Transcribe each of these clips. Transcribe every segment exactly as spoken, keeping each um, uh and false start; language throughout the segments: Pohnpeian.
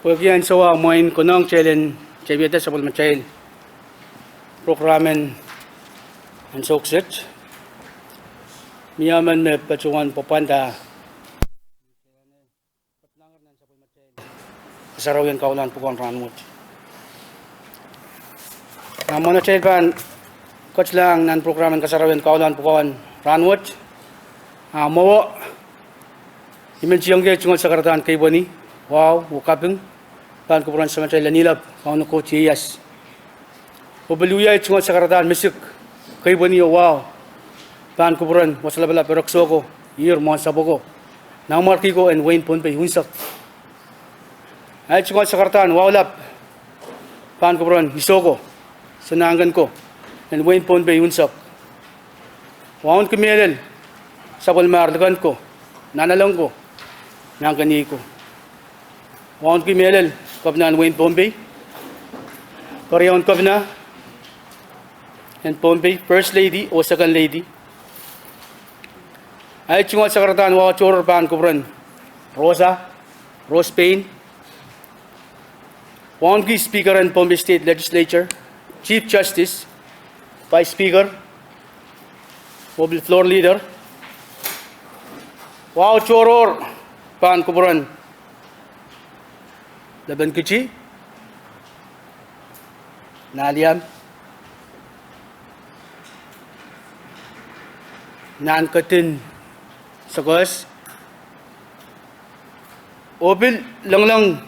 Pwehki ansou ah mwein konehng kitail en tepida sapwellimatail prokram en ansou kiset, mie emen me patohwan pwapwanda kasarawien kaulahn pwukoa en rahnwet. Nan mwohn atail pahn ketilahng nan prokram en kasarawien kaulahn pwukoa en rahnwet, a mwowe I men tiengki tungoal sakaradahn keipweni, wahu oh kaping pahn kupwuren Samatail Lenihla, Kauno Koht ieias. Oh pil wia tungoal sakaradahn misik, keipweni oh wahu pahn kupwuren Wasa Lapalap Erek Soko, Ihr Mwohnsapw Oko, Nanmwarki ko en wehin Pohnpei unsek. Ahi tungoal sakaradahn wahu lap pahn kupwuren Isoko, Sonahnken ko en wehin Pohnpei unsek. Wauneki mehlel sapwellimahr liken ko, nanalek ko, nahnkeniei ko. Wauneki mehlel kepina en wehin Pohnpei, keriaun kepina en Pohnpei, First Lady oh Second Lady. Ahi tungoal sakaradahn wahu tohrohr pahn kupwuren Rosa, Rose Payne. Wauneki Speaker en Pohnpei State Legislature, Chief Justice, Vice Speaker, oh pil Floor Leader. Wahu tohrohr pahn kupwuren Lepen Kiti, Nahliam, Nahnkedin Sekehs, oh pil lengileng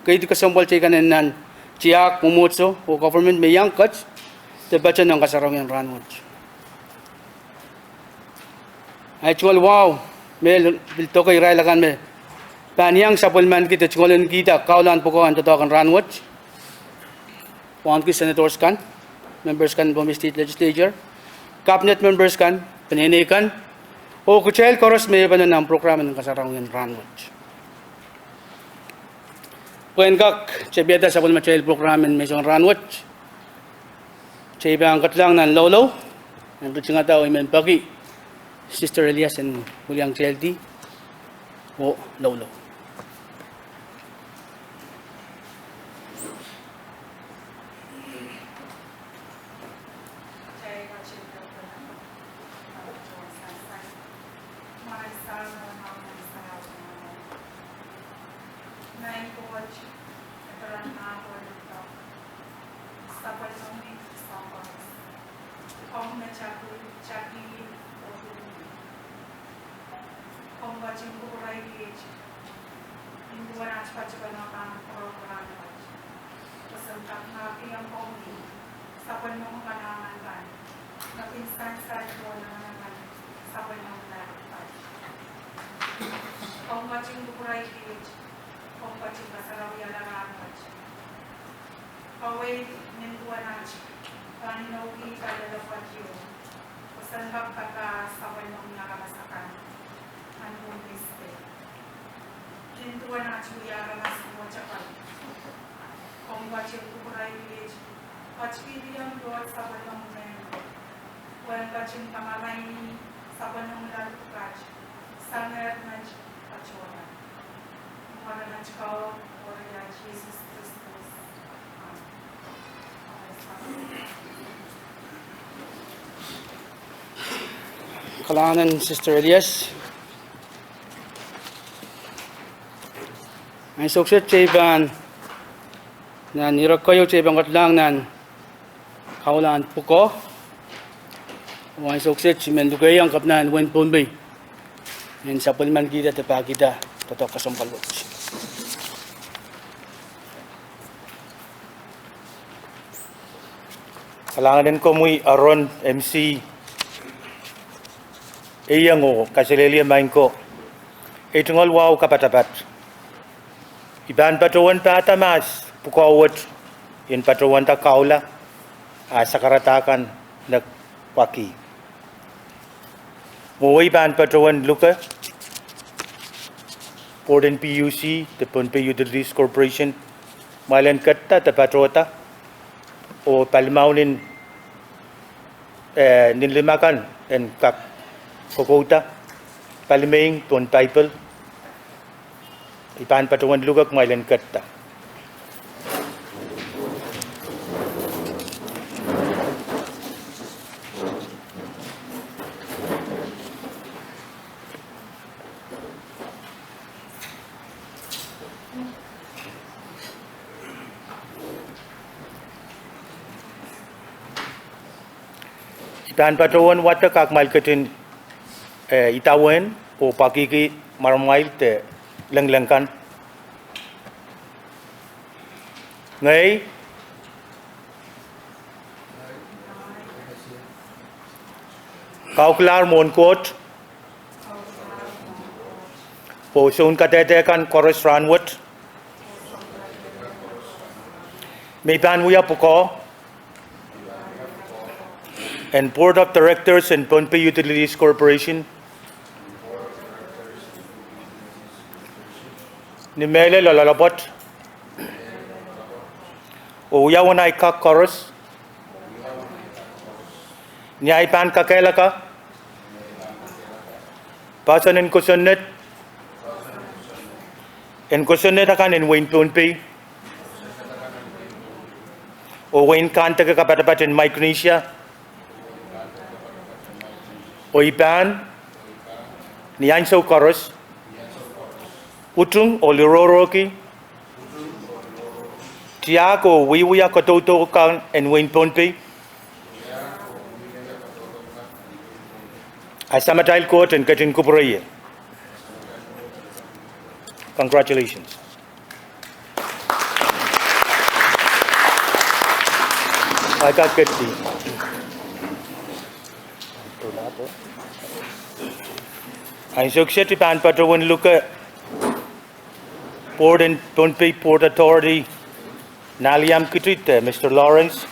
keidi kesempwal teikan en nan tiahk, mwomwohdiso oh government me iang ket de patohwan nan kasarawien rahnwet. Ahi tungoal wahu me pil doke irail akan me pahn iang sapwellimaniki de tungoalenkihda kaulahn pwukoa en doadoahk en rahnwet. Wauneki senators kan, members kan en Pohnpei State Legislature, cabinet members kan, peneinei kan, oh kitail koaros me pahn nan prokram en kasarawien rahnwet. Pwehn kak tepida sapwellimatail prokram en menseng en rahnwet, kitail pahn ketilahng nan loulou, nan ritingada oh I men peki Sister Elias en weliang kitaildi oh loulou. Komw ketin kupwurei kiht nin duwen at patohwan pahn prokram wet. Pwe sen kapingkihong komwi sapwellimomwi kalahngan kan, me kin sansal duwen manaman sapwellimomwi kan. Komw ketin kupwurei kiht, komw ketin kasarawihala rahn wet. Kaweid nin duwen at pahn inoukihda lelepwet ieu, pwe sen kak papah sapwellimomwi aramas akan nan Pohnpei State. Nin duwen at wia aramas mwohtail, komw ketin kupwurei kiht, ketikihdiong Koht sapwellimomwi mehn, pwehn ketin kamaraini sapwellimomwi loalopwukat, pwehn sangehr met patohla. Mwaren at Kaun oh Rahnwet Sises Kristus. Kalahngan Sister Elias. Ansou kiset kitail pahn, nan ire keieu kitail pahn ketilahng nan kaulahn pwukoa. Oh ansou kiset I men lukehiong kepina en wehin Pohnpei en sapwellimanikihda de pahkihda doadoahk kesempwal wet. Kalahngan en komwi Aaron, M C, Eiang oh kaselehlie maing ko. Ei tungoal wahu kapatapat, I pahn patohwan pahda mahs pwukoa wet en patohwanda kaula ah sakarada kan nek waki. Mwowe I pahn patohwan luke board en P U C de Pohnpei Utilities Corporation, kumwail en ketido de patohda oh palimaun en, eh, nin lime kan en kak kokouda palimeing pohn Paipel. I pahn patohwan luke kumwail en ketido. I pahn patohwan wadek ahmwail ketin, eh, idawehn oh pwakihki mwaramwail de lengleng kan. Ngehi, kaukilahr mwohn Koht, oh soun kadehde kan koaros rahnwet me I pahn wia pwukoa en Board of Directors en Pohnpei Utilities Corporation ni mehlel oh loalopwoat, oh wia uwen ahi kak koaros ni ahi pahn kakehlaka poahsoan en kosonned, en kosonned akan en wehin Pohnpei oh wehin Kandeke Kapatapat en Micronesia, oh I pahn, ni ansou koaros, utung oh lirohrohki tiahk oh wiewia kadaudokan en wehin Pohnpei. A Samatail Koht en ketin kupwure ie. Congratulations. Aika keti. Ansou kiset I pahn patohwan luke Board en Pohnpei Port Authority naliam kitid, eh, Mister Lawrence.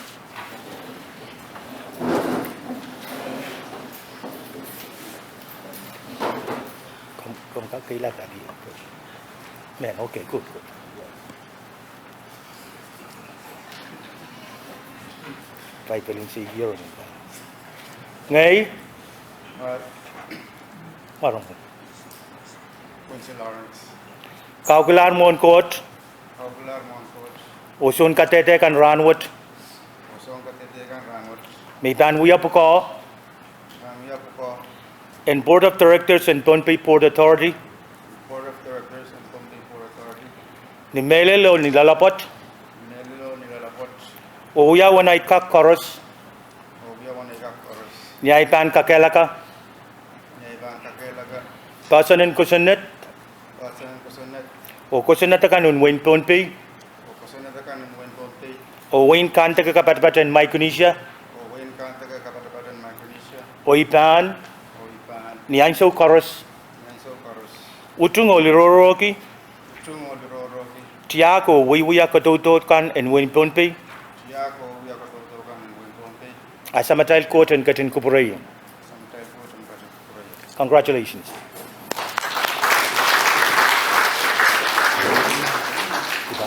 Komw, komw kak keilahki. Mehn, okay, good, good. Paipel en Xavier. Ngehi, Quincy Lawrence, kaukilahr mwohn Koht, kaukilahr mwohn Koht, oh soun kadehde kan rahnwet, oh soun kadehde kan rahnwet, me I pahn wia pwukoa, pahn wia pwukoa en Board of Directors en Pohnpei Port Authority, Board of Directors en Pohnpei Port Authority ni mehlel oh ni loalopwoat, ni mehlel oh ni loalopwoat, oh wia uwen ahi kak koaros, oh wia uwen ahi kak koaros, ni ahi pahn kakehlaka, ni ahi pahn kakehlaka poahsoan en kosonned, poahsoan en kosonned, oh kosonned akan en wehin Pohnpei, oh kosonned akan en wehin Pohnpei, oh wehin Kandeke Kapatapat en Micronesia, oh wehin Kandeke Kapatapat en Micronesia, oh I pahn, oh I pahn, ni ansou koaros, ni ansou koaros, utung oh lirohrohki, utung oh lirohrohki tiahk oh wiewia kadaudokan en wehin Pohnpei. Tiahk oh wiewia kadaudokan en wehin Pohnpei. A Samatail Koht en ketin kupwure ie. Samatail Koht en ketin kupwure ie. Congratulations.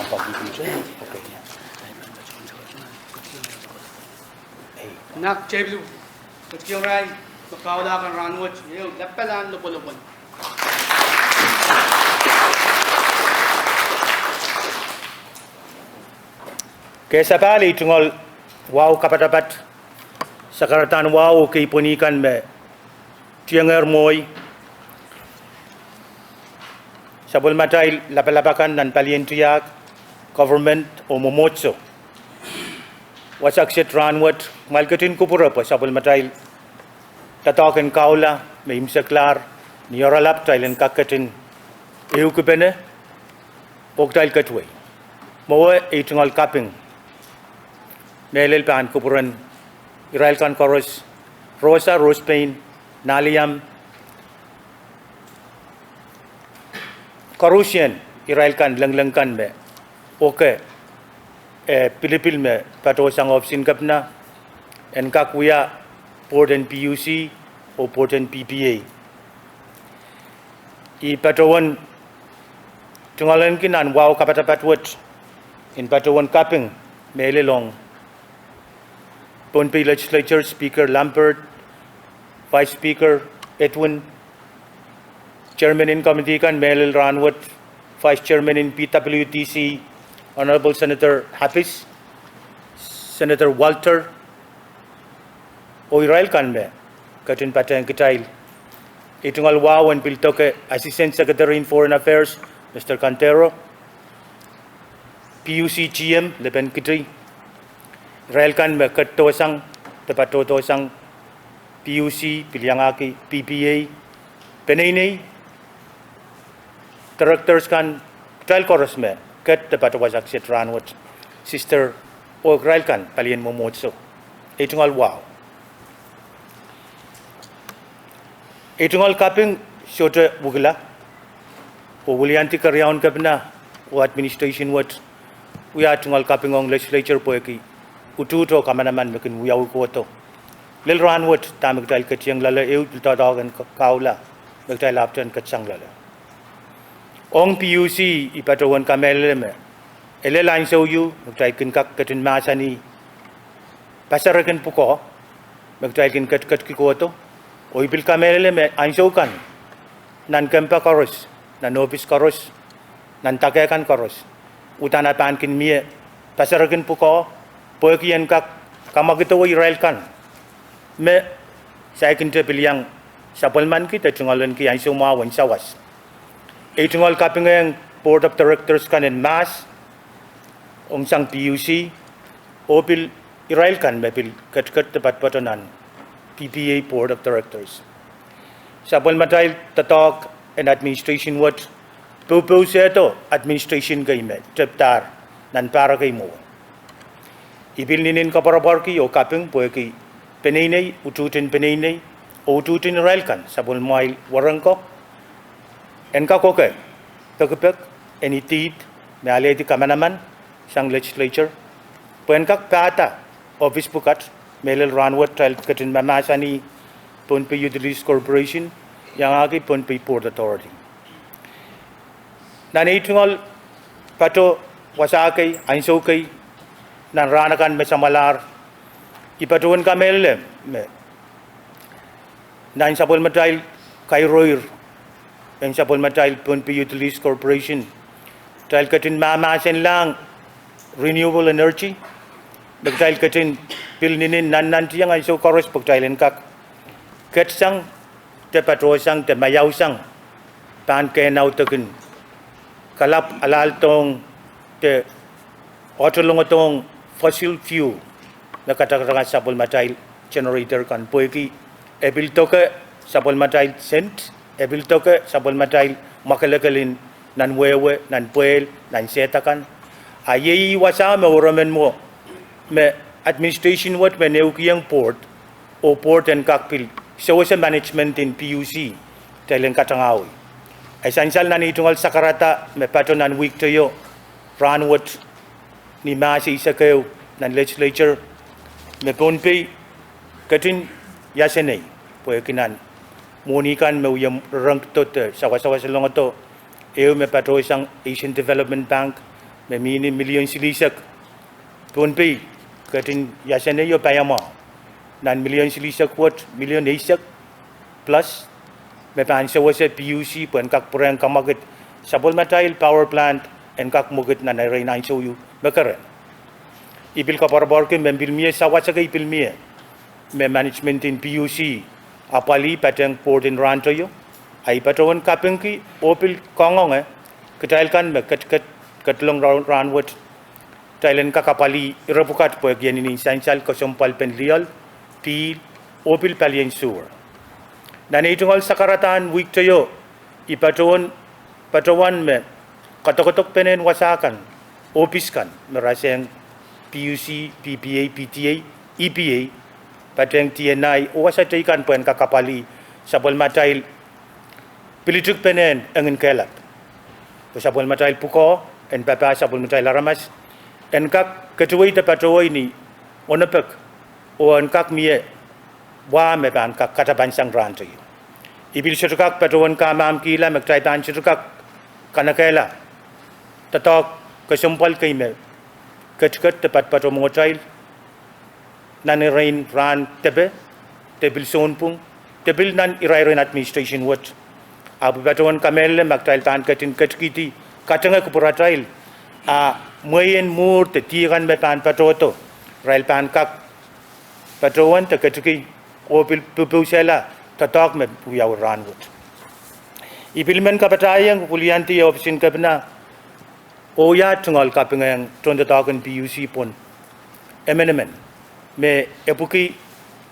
Okay, yeah. Hey. Nek tepil, ketikihong irail me kaula kan rahnwet, ehu lepel en lopwolopwon. Ke sapahl, ei tungoal wahu kapatapat, sakaradahn wahu oh kei pwoni kan me tiengehr mwohi, sapwellimatail lapalap akan nan palien tiahk, government oh mwomwohdiso. Wasa kiset rahnwet, kumwail ketin kupwure pwe sapwellimatail doadoahk en kaula me imwseklahr, ni oaralap kitail en kak ketin ehukipene oh kitail ketin wia. Mwowe ei tungoal kaping mehlel pahn kupwuren irail kan koaros, Rosa Rospain Naliam, koarusie irail kan lengleng kan me oke, eh, pilipil me patohsang ohpis en kepina en kak wia board en P U C oh board en P P A. I patohwan tungoalenki nan wahu kapatapat wet en patohwan kaping mehlel ong Pohnpei Legislature Speaker Lambert, Vice Speaker Edwin, Chairman en committee kan mehlel rahnwet, Vice Chairman en P W D C, Honorable Senator Happis, Senator Walter, oh irail kan me ketin patehng kitail. Ei tungoal wahu en pil doke Assistant Secretary in Foreign Affairs, Mister Kantero, P U C T M, Lepen Kitei, irail kan me ketidohsang de patohdohsang P U C, pil iangahki P P A, peneinei, directors kan, kitail koaros me ket de patohwasa kiset rahnwet, sister, oh irail kan palien mwomwohdiso. Ei tungoal wahu. Ei tungoal kaping sohte wekila, oh wiliandi keriaun kepina oh administration wet, wia tungoal kaping ong legislature pwehki utuht oh kamanaman me kin wiawi kohdo. Lel rahnwet dahme kitail ketieng loale, ehu pil doadoahk en ka-, kahula me kitail ahpwtehn ketsang loale. Ong P U C, I patohwen kamehlele me e lel ansou ieu me kitail kin kak ketin mahsanih pasarekin pwukoa me kitail kin ketiketki kohdo, oh I pil kamehlele me ansou kan nan kempa koaros, nan ohpis koaros, nan dake kan koaros, uhdahn e pahn kin mie pasarekin pwukoa, pwehki en kak kamwakidewe irail kan me saikinte pil iang sapwellimaniki de tungoaleniki ansou mwahu en sawas. Ei tungoal kapingehng board of directors kan en mahs ong sang P U C, oh pil irail kan me pil ketiket de poatopoat nan P P A board of directors. Sapwellimatail doadoahk en administration wet popousehdo administration kei me tepdahr nan pahr kei mwowe. I pil inenen koapworopworki oh kaping pwehki peneinei, utuhten peneinei, oh utuhten irail kan sapwellimamwail werengko, en kak kokohke pekipek en idihd me alehdi kamanaman sang legislature, pwe en kak pahda ohpis pwukat me lel rahnwet kitail ketin mamahsanih Pohnpei Utilities Corporation, iangahki Pohnpei Port Authority. Nan ei tungoal pato wasa kei, ansou kei, nan rahn akan me samwalahr, I patohwen kamehlele me nan sapwellimatail kairoir en sapwellimatail Pohnpei Utilities Corporation, kitail ketin mahmahsenlahng renewable energy, me kitail ketin pil inenen nannantiong ansou koaros pwe kitail en kak ketsang de patohsang de maiausang pahn kehn audekin kalap alahldohng de oahtolongodohng fossil fuel me kadakadanga sapwellimatail generator kan pwehki e pil doke sapwellimatail sent, e pil doke sapwellimatail mwakelekel en nan wehwe, nan pwehl, nan sehd akan. A iei wasa me oremen mwo me administration wet me neukieng board, oh board en kak pil sewese management en P U C, kitail en katangahwih. E sansal nan ei tungoal sakarada me pato nan wihk teio, rahnwet ni Mahs eisek ehu, nan legislature, me Pohnpei ketin iasenei pwehki nan mwohni kan me wie rerengdo de sawasawaselongodo, ehu me patohsang Asian Development Bank me mihmi million silihsek, Pohnpei ketin iasenei oh paiamwahu nan million silihsek wet, million eisek plus, me pahn sewese P U C pwe en kak pwurehng kamwakid sapwellimatail power plant en kak mwekid nan erein ansou ieu me keren. I pil koapworopworki me pil mie sawas kei, pil mie me management en P U C apwalih patehng board en rahn teio, a I patohwen kapingki oh pil kangoange kitail kan me ketiket, ketilong rahnwet, kitail en kak apwalih ire pwukat pwehki en inenen sansal kesempwalpen lioal, pihl, oh pil palien sewer. Nan ei tungoal sakaradahn wihk teio, I patohwan, patohwan me kadokedokpene en wasa kan, ohpis kan me rasehng P U C, P P A, P T A, E P A, patehng T N I oh wasa teikan pwe en kak apwalih sapwellimatail pilitikpenehn engin kehlap, pwe sapwellimatail pwukoa en papah sapwellimatail aramas en kak ketuwei de patohwei ni onopek, oh en kak mie wa me pahn kak katapansang rahn teio. I pil sohte kak patohwen kamahmkihla me kitail pahn sohte kak kanekehla doadoahk kesempwal kei me ketiket de patopato mwohtail nan erein rahn depe, de pil sounpwong, de pil nan irairen administration wet. Ahpw I patohwan kamehlele ma kitail pahn ketin ketikihdi katenge kupwuratail, a mwein mwuhr de diekan me pahn patohdo, irail pahn kak patohwan de ketiki oh pil popousehla doadoahk me wiawi rahn wet. I pil men kapatahieng wiliandi ohpis en kepina Oh ia tungoal kapingehng tohndoadoahk en PUC pohn emenemen me epwiki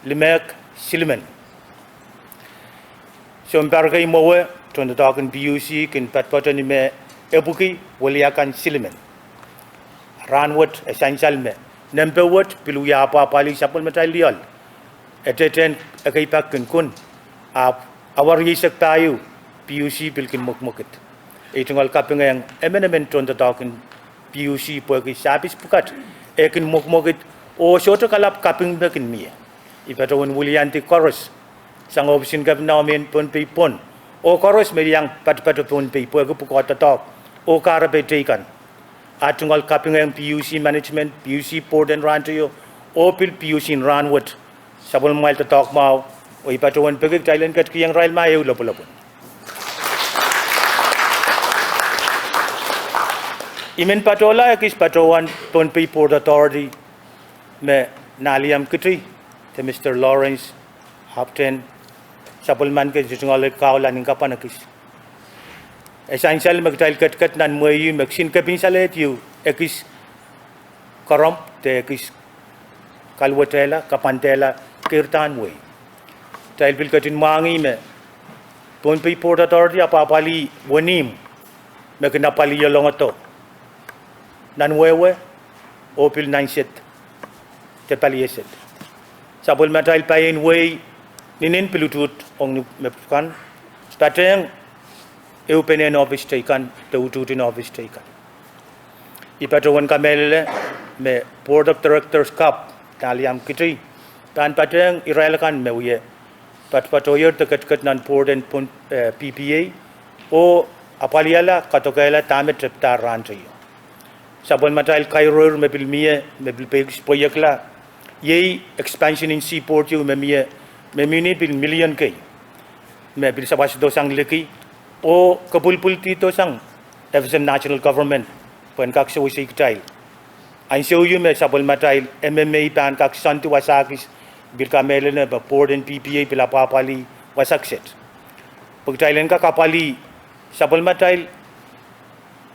limehk silimen. Sounpar kei mwowe tohndoadoahk en PUC kin poatopoateni me epwiki weliakan silimen. Rahnwet e sansal me nempe wet pil wia apwapwalih sapwellimatail lioal. E tehte ekei pak kin kun, ahpw awa rieisek pahieu PUC pil kin mwekmwekid. Ei tungoal kapingehng emenemen tohndoadoahk en PUC pwehki sahpis pwukat e kin mwekmwekid oh sohte kalap kaping me kin mie. I patohwan wiliandi koaros sang ohpis en kepina oh mehn Pohnpei pwon oh koaros me iang patopato Pohnpei pwehki pwukoa doadoahk oh kahrepe teikan. Ah tungoal kapingehng PUC management, PUC board en rahnteio, oh pil PUC en rahnwet, sapwellimamwail doadoahk mwahu, oh I patohwan peki kitail en ketikihong irail ma ehu lopwulopwun. I men patohla ekis patohwan Pohnpei Port Authority me Nahliam Kiti, de Mister Lawrence Hopton, sapwellimanki tungoal kaula nin kapwan ekis. E sansal me kitail ketiket nan mwehi me kisin kepinsalehdiu ekis koaroahmw de ekis kaluwetehla, kapwandehla keirdahn wehi. Kitail pil ketin mwahngih me Pohnpei Port Authority apwapwalih wenihmw me kin apwalih olongodo nan wehwe oh pil nan sed de palieset. Sapwellimatail paien wehi ninin pil utuht ong ni mepwukan, patehng ehupenen ohpis teikan de utuht en ohpis teikan. I patohwan kamehlele me Board of Directors kapw Nahliam Kiti pahn patehng irail akan me wie patopatohier de ketiket nan board en P P A oh apwalihala kadokehla dahme tepda rahnteio. Sapwellimatail kairoir me pil mie, me pil peiekis pweiekla, iei expansion en seaport ieu me mie, me mihmi pil milion kei, me pil sawasdo sang liki oh kepwilipwildido sang FSM National Government pwehn kak sewese kitail. Ansou ieu me sapwellimatail M M A pahn kak soandi wasa kis, I pil kamehlele me board en P P A pil apwapwalih wasa kiset pwe kitail en kak apwalih sapwellimatail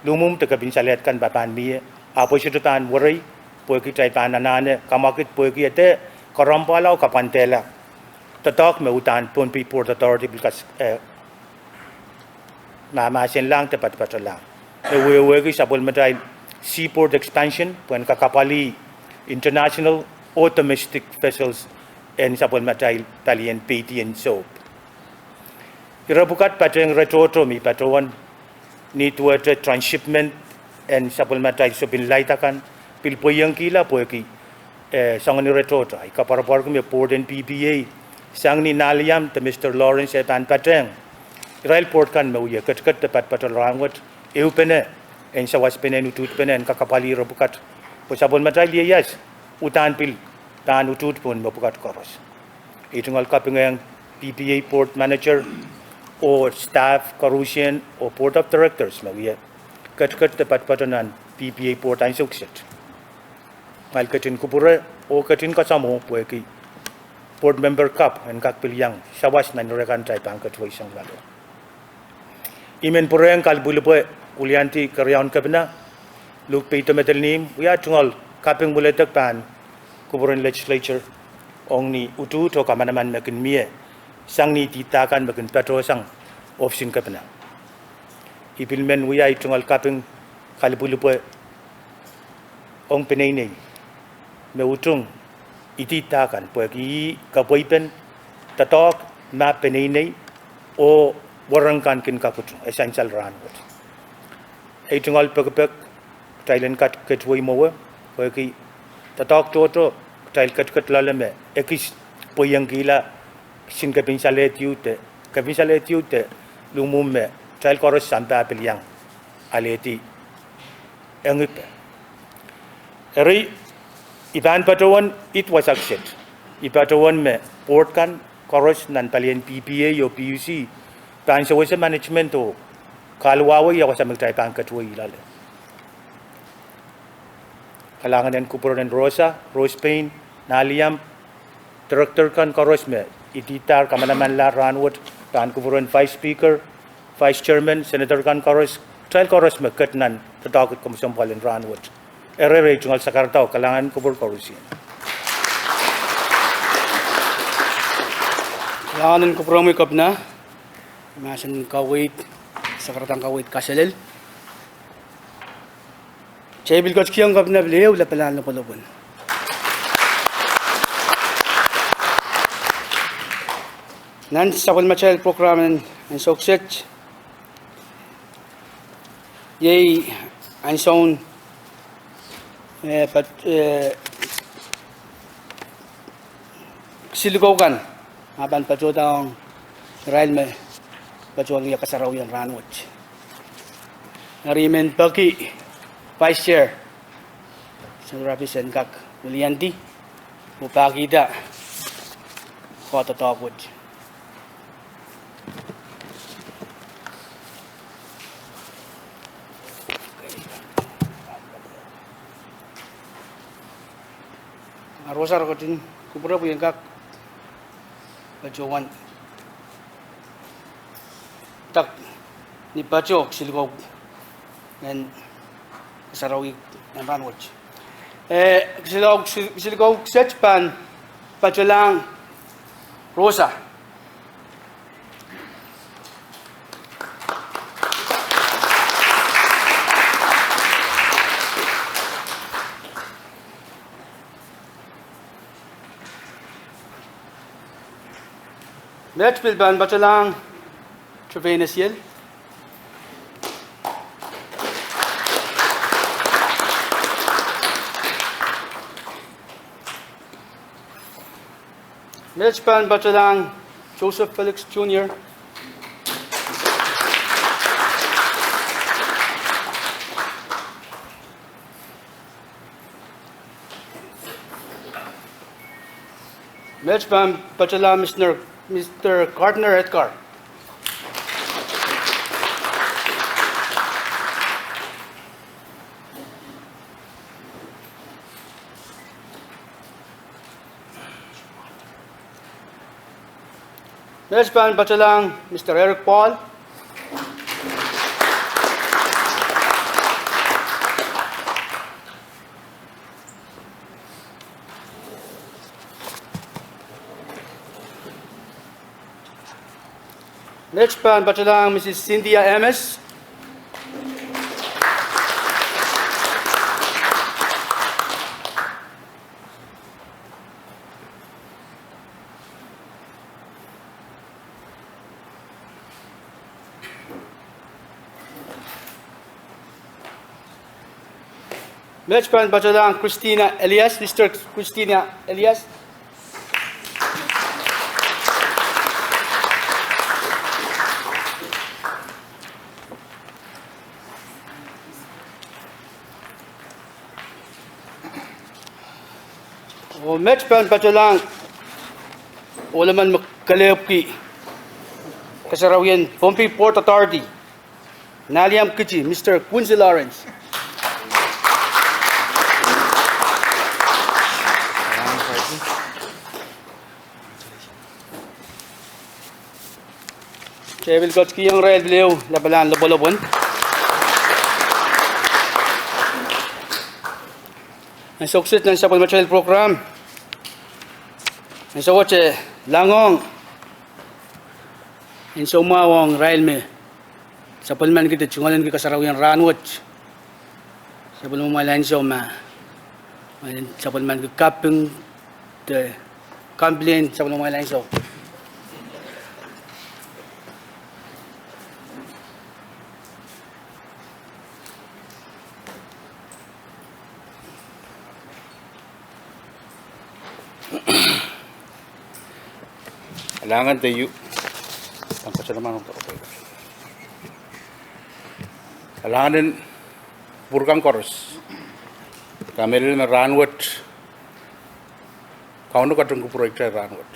luhmwuhmw de kepinsalehd kan me pahn mie, ahpw e sohte pahn werei, pwehki kitail pahn anahne kamwakid pwehki e dehr koaroahmw oh kapwandehla doadoahk me uhdahn Pohnpei Port Authority pil kas- mahmahsenlahng de patopatolahng, me wehwehki sapwellimatail seaport expansion pwehn kak apwalih international oh domestic vessels en sapwellimatail palien peidi en sohp. Ire pwukat patehng ire tohto me I patohwan, ni duwehte transshipment en sapwellimatail sopin laid akan pil pweiengkihla pwehki, eh, soangen ire tohto. I koapworopworki me board en P P A sang ni Nahliam de Mister Lawrence e pahn patehng irail board kan me wie ketiket de patopatol rahnwet, ehupene en sawaspene, utuhtpene en kak apwalih ire pwukat, pwe sapwellimatail ieias uhdahn pil pahn utuht pohn mepwukat koaros. I tungoal kapingehng P P A board manager oh staff koaruhsie oh board of directors me wie ketiket de patopato nan P P A board ansou kiset. Ngal ketin kupwure oh ketin kasamwo pwehki board member kapw en kak pil iang sawas nan ire kan atail pahn ketiwei sang loale. I men pwurehng kalipwilipwe wiliandi keriaun kepina, lukpeido medelnihmw, wia tungoal kaping mweledek pahn kupwuren legislature ong ni utuht oh kamanaman me kin mie sang ni ididahkan me kin patohsang ohpis en kepina. I pil men wia ei tungoal kaping kalipwilipwe ong peneinei me utung ididahkan pwehki ih kepweipen doadoahk ma peneinei oh wereng kan kin kak utung, e sansal rahnwet. Ei tungoal pekipek, kitail en kak ketiwei mwowe pwehki doadoahk tohto kitail ketiket loale me ekis pweiengkihla kisin kepinsalehdiu de, kepinsalehdiu de luhmwuhmw me kitail koaros sampah pil iang alehdi engipe. Eri, I pahn patohwan id wasa kiset. I patohwan me board kan koaros nan palien P P A oh P U C pahn sewese management oh kahluwawei ia wasa me kitail pahn ketiwei loale. Kalahngan en kupwuren Rosa, Rose Payne, Nahliam, director kan koaros me idihdahr kamanamanla rahnwet, pahn kupwuren Vice Speaker, Vice Chairman, Senator kan koaros, kitail koaros me ket nan doadoahk komwi sounpwal en rahnwet. Eri, eri tungoal sakaradahn kalahngan en kupwur koarusie. Kalahngan en kupwuromwi Kepina. Mahsen kaweid, sakaradahn kaweid kaselel. Kitail pil ketikihong Kepina pil ehu lapalahn lopwolopwon. Nan sapwellimatail program en, en ansou kiset, iei ansoun, eh, pat, eh, kisilukou kan me pahn patohdohng irail me patohwan wia kasarawi en rahnwet. Eri I men peki Vice Chair Sandra Pisen kak wiliandi oh pahkihda kohdoadoahk wet. Rosa, re ketin kupwure pwe I en kak patohwan tak ni patohwan kisilukou en kasarawi en rahnwet. Eh, kisilukou, kisilukou kiset pahn patolahng Rosa. Met pil pahn patolahng Trevena Siel. Met pahn patolahng Joseph Felix Junior. Met pahn patolahng Mister, Mister Gardner Edgar. Met pahn patolahng Mister Eric Paul. Met pahn patolahng Missus Cynthia Emes. Met pahn patolahng Christina Elias, Sister Christina Elias. Oh met pahn patolahng ohl emen me kelehpwki kasarawien Pohnpei Port Authority, Naliam Kiti, Mister Quincy Lawrence. Kitail pil ketikihong irail pil ehu lapalahn lopwolopwon. Ansou kiset nan sapwellimatail program, ansou wet e langohng ansou mwahu ong irail me sapwellimaniki de tungoaleniki kasarawien rahnwet. Sapwellimamwail ansou ma, ma sapwellimaniki kaping de complain sapwellimamwail ansou. Kalahngan de iu. Kalahngan en kupwur kan koaros. Kamehlele me rahnwet Kauno ketin kupwurei kitail rahnwet.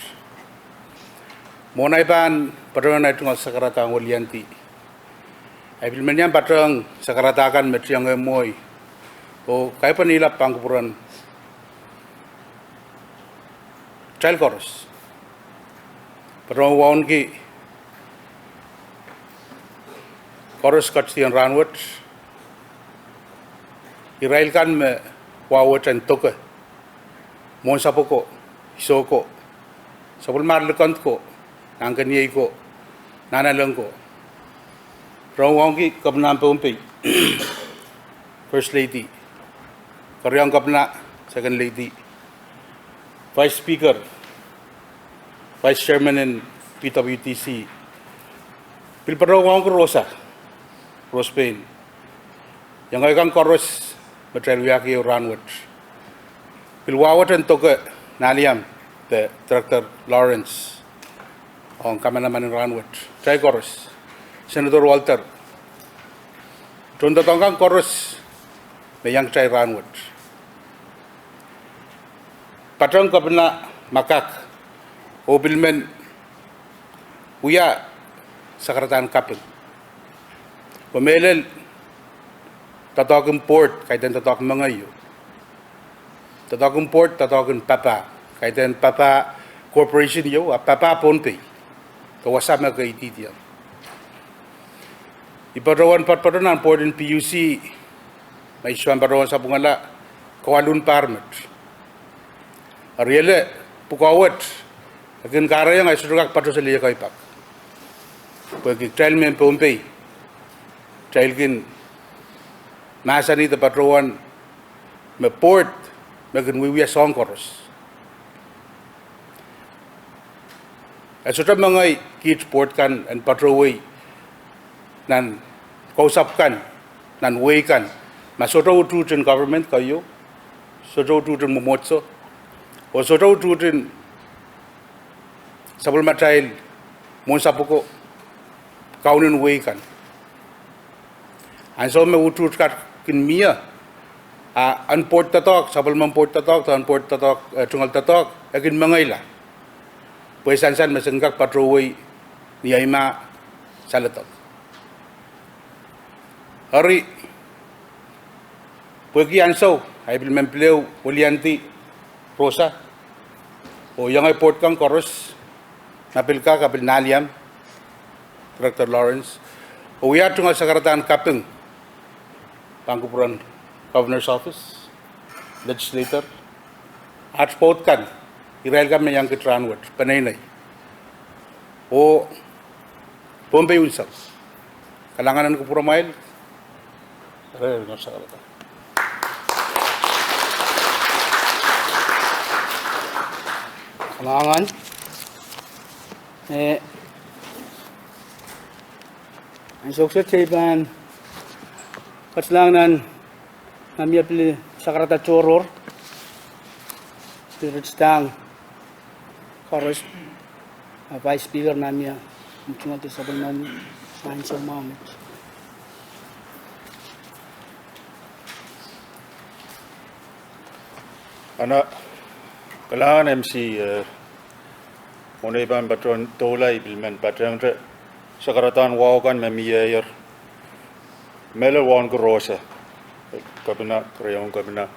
Mwohn ahi pahn patohwan ahi tungoal sakaradahn wiliandi, ahi pil men iang patohwan sakaradahn kan me tiong eh mwohi oh kaipweni lap pahn kupwuren kitail koaros. Patohwan wauneki koaros ketin rahnwet. irail kan me wahwet en doke, mwohnsapw ko, iso ko, sapwellimar likend ko, nahnkeniei ko, nahnalek ko. Rong wauneki Kepina en Pohnpei, First Lady, Keriaun Kepina, Second Lady, Vice Speaker, Vice Chairman en P W T C, pil patohwan wauneki Rosa, Rose Payne, iengei kan koaros me kitail wiahki ehu rahnwet. Pil wahwet en doke Nahliam de Director Lawrence ong kamanaman en rahnwet, kitail koaros, Senator Walter, tohndoadoahk kan koaros me iang kitail rahnwet. Patehng Kepina me kak, oh pil men wia sakaradahn kaping, pwe mehlel doadoahk en board kaidehn doadoahk mengei ieu. Doadoahk en board doadoahk en papah, kaidehn papah corporation ieu, ahpw papah Pohnpei de wasa me keidihdiong. I patohwan poatopoat nan board en P U C, ma I sohte patohwan sapwungala, kawaluhn pahr met. Eri ele pwukoa wet, e kin kahrehiong ahi sohte kak patohseli ekei pak, pwehki kitail mehn Pohnpei, kitail kin mahsanih de patohwan me board me kin wiewia soahng koaros. E sohte mengei kiht board kan en patohwei nan kausapw kan, nan wehi kan, ma sohte utuht en government keieu, sohte utuht en mwomwohdiso, oh sohte utuht en sapwellimatail mwohnsapw ko, kaunen wehi kan. Ansou me utuht kak kin mie, a en board doadoahk, sapwellimen board doadoahk, de en board doadoahk, eh, tungoal doadoahk, e kin mengeila, pwe e sansal me se kin kak patohwei ni eimah saledek. Eri, pwehki ansou ahi pil men pil ehu weliandi Rosa, oh iengei board kan koaros, ma pil kak, a pil Nahliam, Director Lawrence, oh wia tungoal sakaradahn kaping pahn kupwuren Governor's Office, Legislator, aht pwoud kan, irail kan me iang kiht rahnwet, peneinei, oh Pohnpei unsek. Kalahngan en kupwuramwail. Kalahngan. Eh, ansou kiset kitail pahn ketilahng nan ma mie pil sakarada tohrohr, pil ritidahng koaros, a Vice Speaker ma mie, mtungoal de sapwellimomwi, ansou mwahu met. Ana, kalahngan M C, eh, mwohn ei pahn patohwan doula I pil men patehngte sakaradahn wahu kan me mieier, mehlel wauneki Rosa, Kepina, Keriaun Kepina,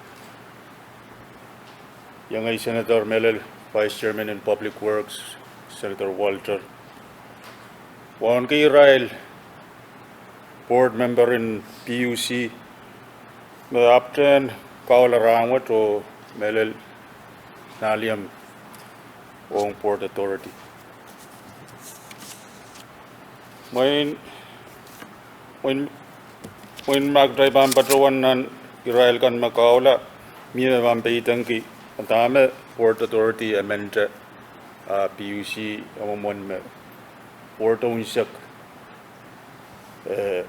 iengei Senator mehlel, Vice Chairman en Public Works, Senator Walter, wauneki irail board member en P U C me ahpwtehn kahula rahnwet oh mehlel Nahliam ong Port Authority. Mwein, mwein, mwein ma kitail pahn patohwan nan irail kan me kahula, mie me pahn peidengki dahme Port Authority emente, a P U C mwomwen me board unsek, eh,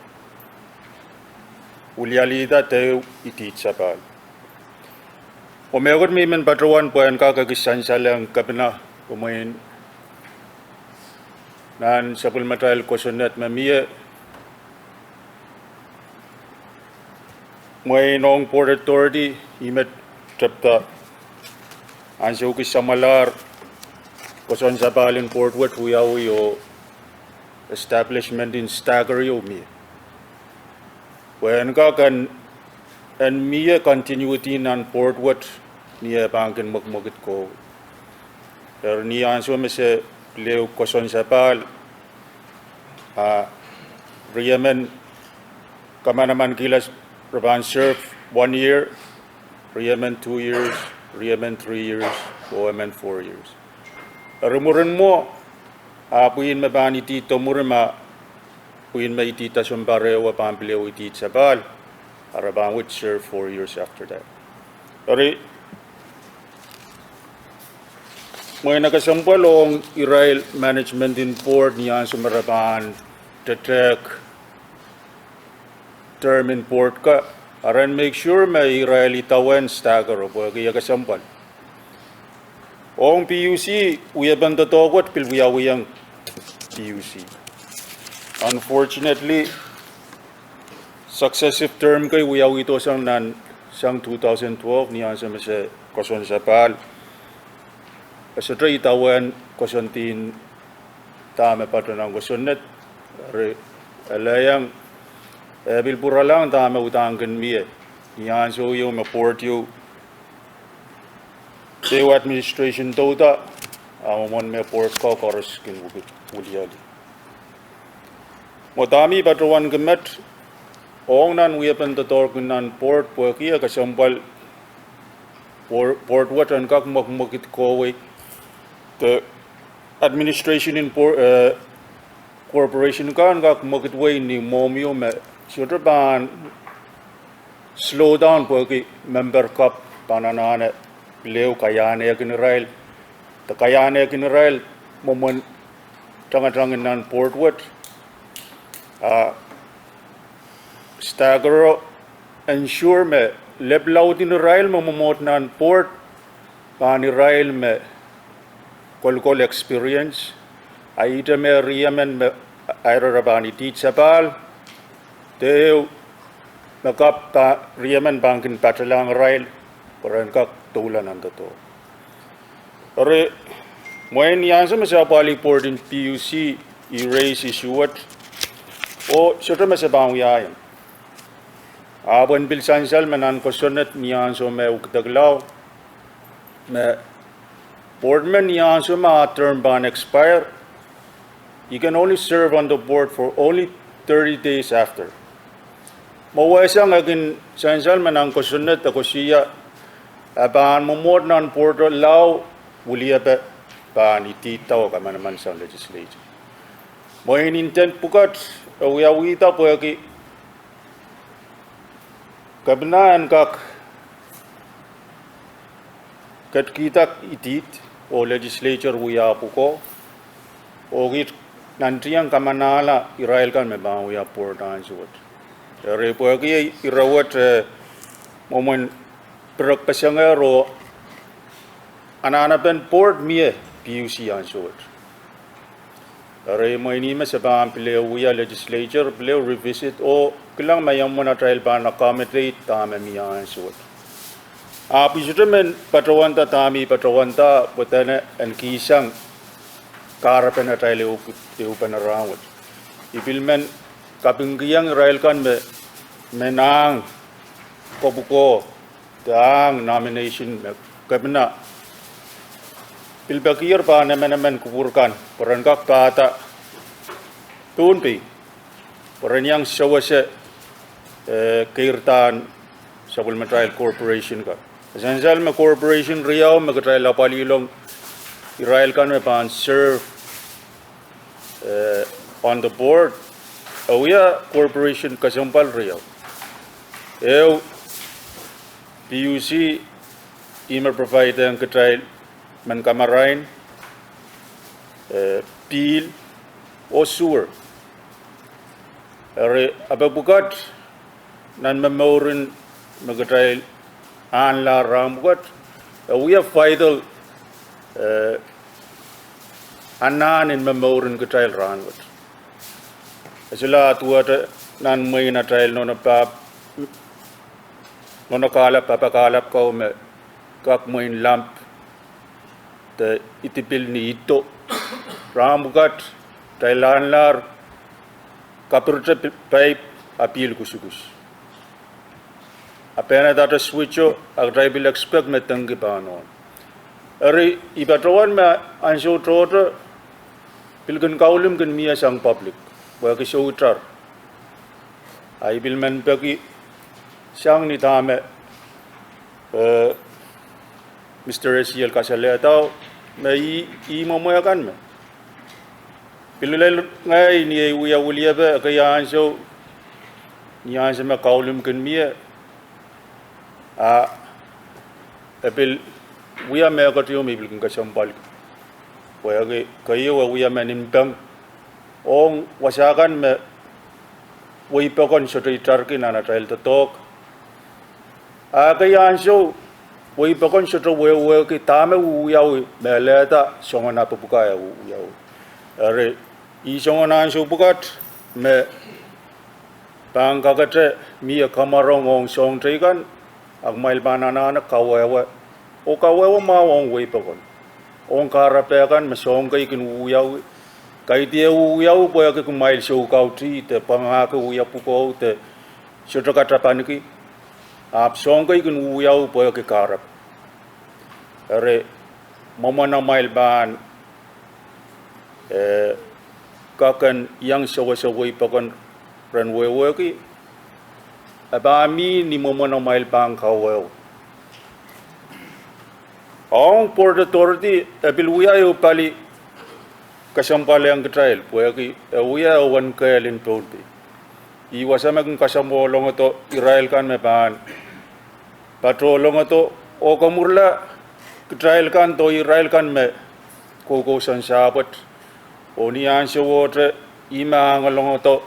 wilialihda dehu idid sapahl. Oh mehkot me I men patohwan pwehn kak ekis sansalehng Kepina, pwe mwein nan sapwellimatail kosonned me mie, mwein ong Port Authority, ih me tepda ansou kis samwalahr koasoan sapahl en board wet wiawi oh establishment en stagger ieu mie, pwe en kak en, en mie continuity nan board wet ni eh pahn kin mwekmwekid kowe. Eri ni ansou me se pil ehu koasoan sapahl, a riemen kamanaman kihla re pahn serve one year, riemen two years, riemen three years, oh emen four years. Eri mwurin mwo, a pwihn me pahn idihdo mwuri ma pwihn me idihda sounpar ehu pahn pil ehu idihd sapahl, a re pahn wet serve four years after that. Eri mwein e kesempwal ong irail management en board ni ansou me re pahn tetehk term en board ka, a re en make sure me irail idawehn stagger pwehki e kesempwal. Ong PUC, wiepen doadoahk wet pil wiawihong PUC. Unfortunately, successive term kei wiawihdo sang nan, sang two thousand twelve ni ansou me se koasoan sapahl, e sohte idawehn koasoandi dahme patohwan kosonned, eri e lehiong, e pil pwuralahng dahme uhdahn kin mie. Ni ansou ieu me board ieu, ehu administration douda, a mwomwen me board ko koaros kin wilialih. Mwo dahme I patohwanki met, ong nan wiepen doadoahk nan board pwehki e kesempwal board wet en kak mwekmwekid kohwei, de administration en corporation kan kak mwekidwei ni mwohmw ieu me sohte pahn slow down pwehki memper kapw pahn anahne pil ehu kaiahnehkin irail, de kaiahnehkin irail mwomwen tangatang en nan board wet, a stagger, ensure me lepin laud en irail me mwomwohd nan board pahn irail me kolokol experience, a ihte me riemen me aire re pahn idihd sapahl, de ehu me kapw riemen pahn kin patelang irail pwe ren kak doula nan doadoahk. Eri mwein ni ansou me se apwalih board en PUC, I raise issue wet, oh sohte me se pahn wiahiong. Ahpw en pil sansal me nan kosonned ni ansou me ukdeklau me board member ni ansou me ah term pahn expire, he can only serve on the board for only thirty days after. Mwo wehsang e kin sansal me nan kosonned e koasoia, e pahn mwomwohd nan boardo lao, wiliepe pahn idihda oh kamanaman sang legislature. Mwein intent pwukat e wiawihda pwehki kepina en kak ketkihda idihd oh legislature wia pwukoa, oh kiht nantihong kamanahla irail kan me pahn wia board ansou wet. Eri pwehki ire wet, eh, mwomwen pirekpesengehr oh anahnepen board mie PUC ansou wet. Eri mwein ih me se pahn pil ehu wia legislature pil ehu revisit oh kilang ma ia mwomwen atail pahn accommodate dahme mie ansou wet. Ahpw I sohte men patohwanda dahme I patohwanda pwe dene en kihsang kahrepen atail ehu, ehupene rahnwet. I pil men kapingkihong irail kan me, men ahng kopwukoa de ahng nomination me kepina pil pekier pahn emenemen kupwur kan pwe ren kak pahda Pohnpei pwe ren iang sewese, eh, keirdahn sapwellimatail corporation ka. E sansal me corporation riau me kitail apwalih ong, irail kan me pahn serve, eh, on the board, e wia corporation kesempwal riau. Ehu, PUC ih me provide ong kitail mehn kamarain, eh, pihl oh sewer. Eri ape pwukat nan momourin me kitail ahnlahr rahn pwukat, e wia vital, eh, anahn en momourin kitail rahnwet. E solahr duwehte nan mwein atail nohno pahp, nohno kahlap, pahpa kahlap ko me kak mwein lamp de idipil ni ido. Rahn pwukat kitail ahnlahr kapirte paip a pihl kusukus. A pehnadahte switcho, a kitail pil expect me dengki pahn on. Eri I patohwan me ansou tohto pil kin kaulim kin mie sang public, pwehki souitar. A I pil men peki sang ni dahme, eh, Mister Esiel kasalehdao, me ih, ih mwomwe kan me pil lel ngehi ni ei wia wiliepe ekei ansou, ni ansou me kaulimkin mie, a e pil wia mehkot ieu me I pil kin kesempwalki. Pwehki keieu e wia me nin peng ong wasa kan me wehi pokon sohte itarki nan atail doadoahk. A ekei ansou, wehi pokon sohte wehwehki dahme wiawi me lelehda soangen apwuka e wiawi. Eri, ih soangen ansou pwukat me pahn kakete mie kamwarong ong soahng teikan, a kumwail pahn anahne kawehwe, oh kawehwe mwahu ong wehi pokon, ong kahrepe kan me soahng kei kin wiawi. Kaidehn wiawi pwehki kumwail soukautih de pwangahki wia pwukoa de sohte katapaniki, ahpw soahng kei kin wiawi pwehki kahrepe. Eri, mwomwen amwail pahn, eh, kak en iang sewese wehi pokon ren wehwehki, e pahn mih ni mwomwen amwail pahn kawehwe. Ong Port Authority, e pil wia ehu pali kesempwal ong kitail, pwehki e wia ewen kehl en Pohnpei. Ih wasa me kin kasamwo longodo irail kan me pahn pato longodo, oh komwurla kitail kan de irail kan me koukousoan sahpwet. Oh ni ansowohte ih me angalongodo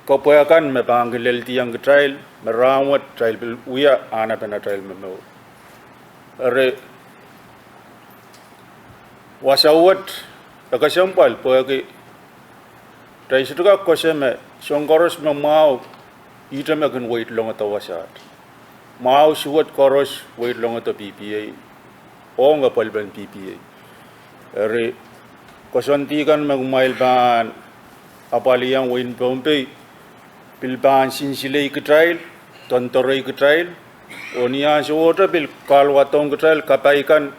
kepwe kan me pahn kin leldiong kitail, me rahnwet kitail pil wia ahnepen atail momour. Eri, wasa wet e kesempwal pwehki kitail sohte kak koasoia me soahng koaros me mwahu, ihte me kin wehi longodo wasaht. Mwahu suwed koaros wehi longodo P P A, ong apwalipen P P A. Eri, koasoandi kan me kumwail pahn apwaliong wehin Pohnpei, pil pahn sinsilei kitail, doandoarei kitail, oh ni ansowohte pil kahluwadohng kitail kapai kan,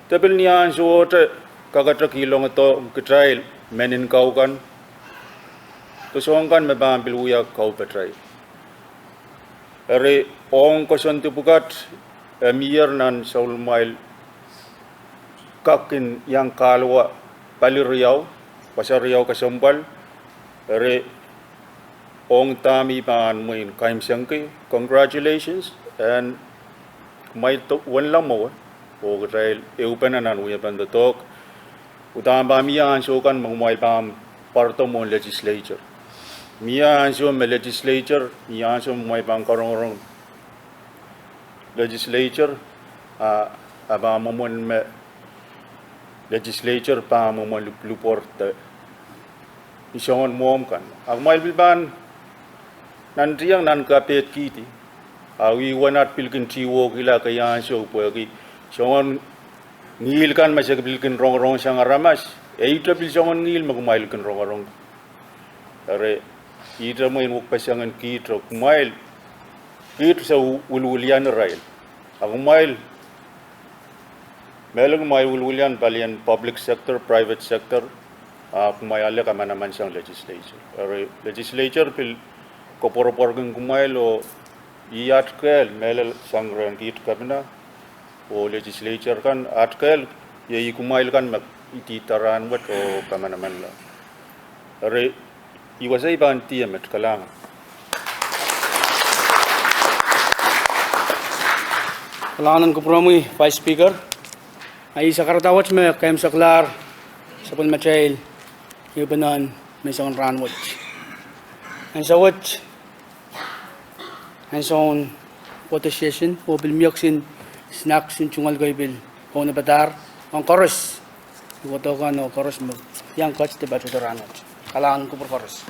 de pil ni ansowohte kakete kihlongodohng kitail mehn kau kan, de soahng kan me pahn pil wia kaupatail. Eri, ong koasoandi pwukat, e mier nan soulumwail kak kin iang kahluwa pali riau, wasa riau kesempwal. Eri, ong dahme I pahn mwein kaimwisekki, congratulations, en kumwail wenla mwowe, oh kitail ehupene nan wiepen doadoahk. Uhdahn pahn mie ansou kan me kumwail pahn pwarodo mwohn legislature. Mie ansou me legislature, mie ansou me kumwail pahn karongorong legislature, a, a pahn mwomwen me legislature pahn mwomwen lipwlipwor de ni soangen mwomw kan. A kumwail pil pahn nantihong nan kapehd kihdi, a ih wen at pil kin tihwokihla ekei ansou pwehki soangen ngihl kan me se pil kin rongorong sang aramas, e ihte pil soangen ngihl me kumwail kin rongorong. Eri, ihte mwein wekpeseng en kiht, kumwail, kiht se wilwilian irail. A kumwail, mehlel kumwail wilwilian palien public sector, private sector, a kumwail ale kamanaman sang legislature. Eri, legislature pil koapworopworki kumwail oh ih at kehl, mehlel sang rehn kiht kepina oh legislature kan, at kehl, iei kumwail kan me idihda rahnwet oh kamanamanla. Eri, ih wasa I pahn tiahk met. Kalahngan. Kalahngan en kupwuromwi Vice Speaker. A ih sakarada wet me kaimwiseklahr sapwellimatail ehupenen menseng en rahnwet. Ansou wet, ansoun photo session, oh pil mie kisin snacks en tungoal kei pil kaunopada ong koaros, kohdo kan oh koaros me iang ket de patohdo rahnwet. Kalahngan en kupwur koaros.